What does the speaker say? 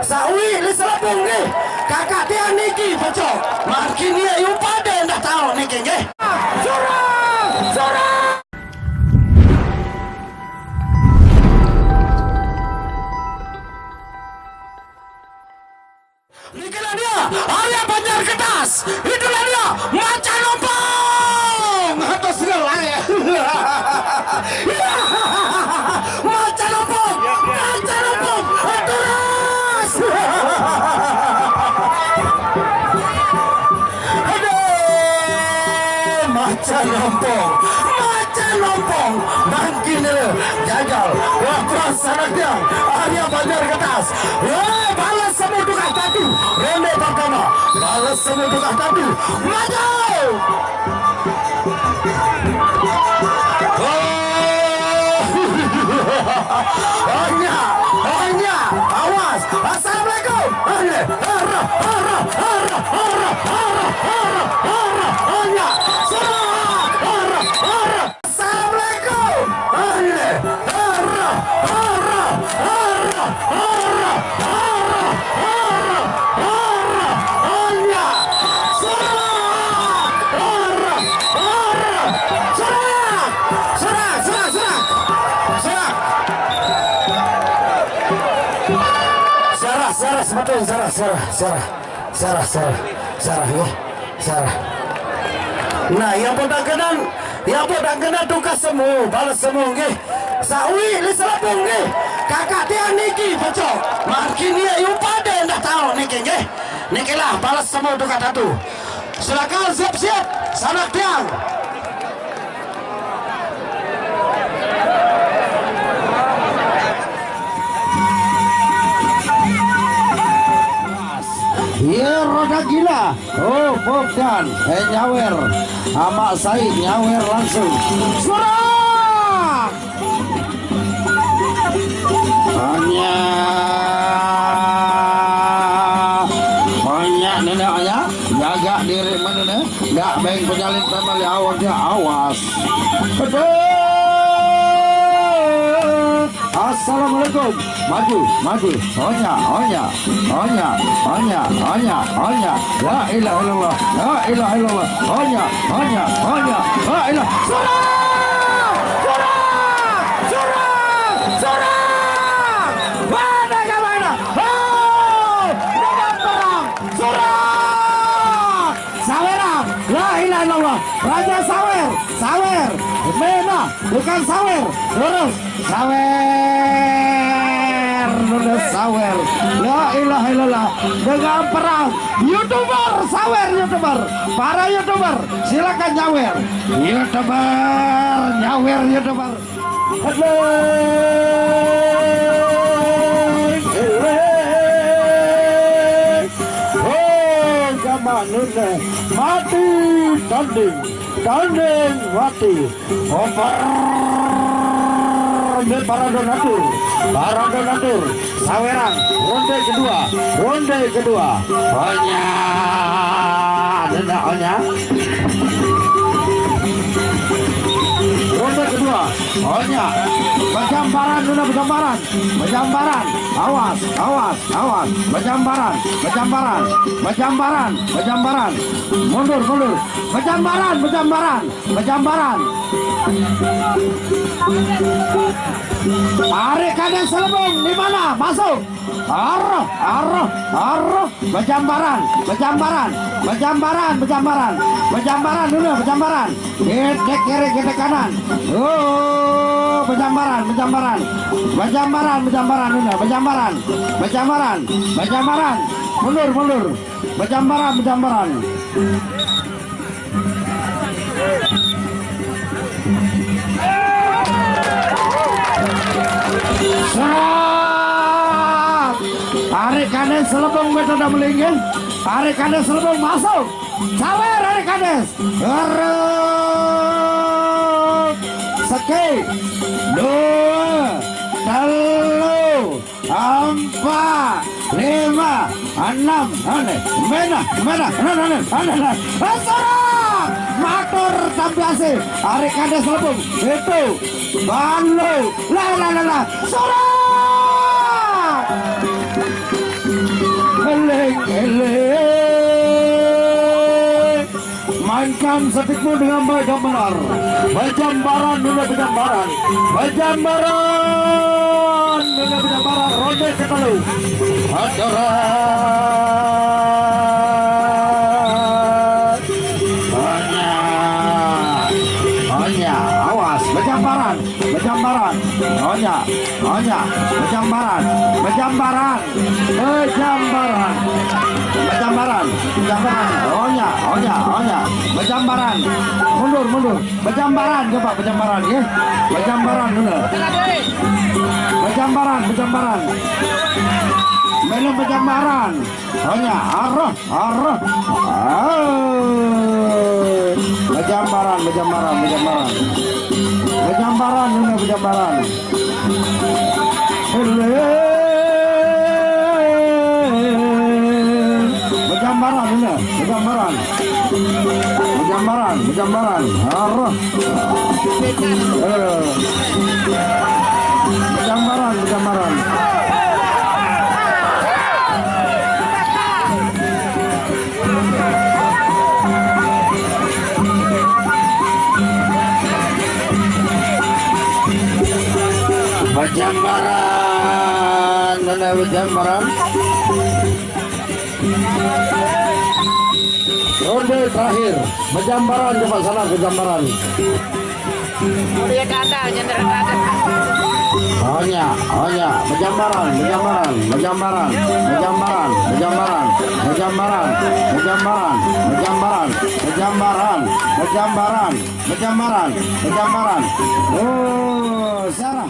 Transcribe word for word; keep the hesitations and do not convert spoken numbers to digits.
Sawi li selebung nggih. Kakak tiang niki pecok. Makin ye yu pade ndah tau niki nggih. Surang! Surang! Nikilah dia, Arya Banjar Kertas. Itulah dia, Macan Ompong. Atas segala ya. Macan Ompong, Macan Ompong. Terus. Aduh, Macan Ompong, Macan Ompong. Mangkin dia, gagal. Wah, terus anak dia, Arya Banjar Kertas. Wah, balas semua tukar tatu. Ronde pertama. Balas semua tukar tatu. Maju! Oh. Hanya, hanya. Awas. Assalamualaikum. Hanya. Hara, hara, hara, hara, hara, hara, hara, hanya. Serah. Hara, hara. Assalamualaikum. Hara, hara, hara, hara, hara, hara, hara, hara, hanya. Serah. Hara, hara. Serah. Serah, serah, serah. Serah. Sarah, Sarah, sebetul, Sarah, Sarah, Sarah. Sarah, Sarah, Sarah, nggih. Sarah. Nah, yang pun tak kenal, yang pun tak kenal tukar semua, balas semua, nggih. Sawi li selebung, nggih. Kakak tiang niki pecok. Makin ye yu pade ndah tau niki, nggih. Nikilah balas semua tukar tatu. Silakan siap-siap, sanak tiang. Ye roda gila. Oh, Bogdan, eh, nyawer. Amak Said nyawer langsung. Surah! Hanya, hanya nenek hanya jaga diri mana ne? Ndak beng penyalin sama le awak dia awas. Aduh. Assalamualaikum. Maju, maju. Onya, onya. Onya, onya, onya, onya. La ilaha illallah. La ilaha illallah. Onya, onya, onya. La ilaha. Surah! Surah! Surah! Surah! Mana ke mana? Oh! Dengan perang! Surah! Sawerang! La ilaha illallah. Raja Sawer! Sawer! Mena! Bukan sawer, lurus. Sawer, lurus sawer. La ilaha illallah. Dengan perang, YouTuber, sawer YouTuber. Para YouTuber, silakan nyawer. YouTuber, nyawer YouTuber. Headline, headline. Oh, zaman nune mati tanding, tanding mati. Oper. Ini para donatur. Para donatur. Sawerang. Ronde kedua. Ronde kedua. Onya. Nunda onya. Ronde kedua. Onya. Pejambaran, nunda pejambaran. Pejambaran. Awas, awas, awas. Pejambaran. Pejambaran. Pejambaran. Pejambaran. Mundur, mundur. Pejambaran, pejambaran. Bejambaran. Arek Kades Selebung di mana? Masuk. Aroh, aroh, aroh. Bejambaran, bejambaran, bejambaran, bejambaran. Bejambaran dulu, bejambaran. Gedek kiri, gedek kanan. Oh, bejambaran, bejambaran. Bejambaran, bejambaran dulu, bejambaran. Bejambaran, bejambaran. Mundur, mundur. Bejambaran, bejambaran. Serang! Arek Kades Selebung beto dah melinggih. Arek Kades Selebung masuk. Sawer Arek Kades. Eruk. Seki. Dua. Telu. Empat, lima, enam, ane, mena, mena, ane, ane, ane, ane. Sorang! Matur tampiase, Arek Kades Selebung, itu, balu, la, la, la, la, sorang! Setikmu dengan baik gambar. Bejambaran dulu, bejambaran. Bejambaran dulu, bejambaran. Ronde ketelu. Adoran. Onya. Onya. Awas, bejambaran. Bejambaran. Onya. Onya. Bejambaran. Bejambaran. Bejambaran. Bejambaran. Bejambaran. Onya. Onya. Onya. Bejambaran. Mundur, mundur. Bejambaran, coba bejambaran, ya. Bejambaran, bener. Bejambaran, bejambaran. Belum bejambaran. Onya, aroh, aroh. Ah. Bejambaran, bejambaran, bejambaran. Bejambaran, bener, bejambaran. Bejambaran, bener, bejambaran. Bejambaran, bejambaran. Aroh. Eh. Bejambaran, bejambaran. Bejambaran, mana bejambaran? Ronde terakhir, bejambaran, coba sana bejambaran. Udah ya, kata, jangan ada. Hanya, hanya, bejambaran, bejambaran, bejambaran, bejambaran, bejambaran, bejambaran, bejambaran, bejambaran, bejambaran, bejambaran, bejambaran. Oh, Sarah.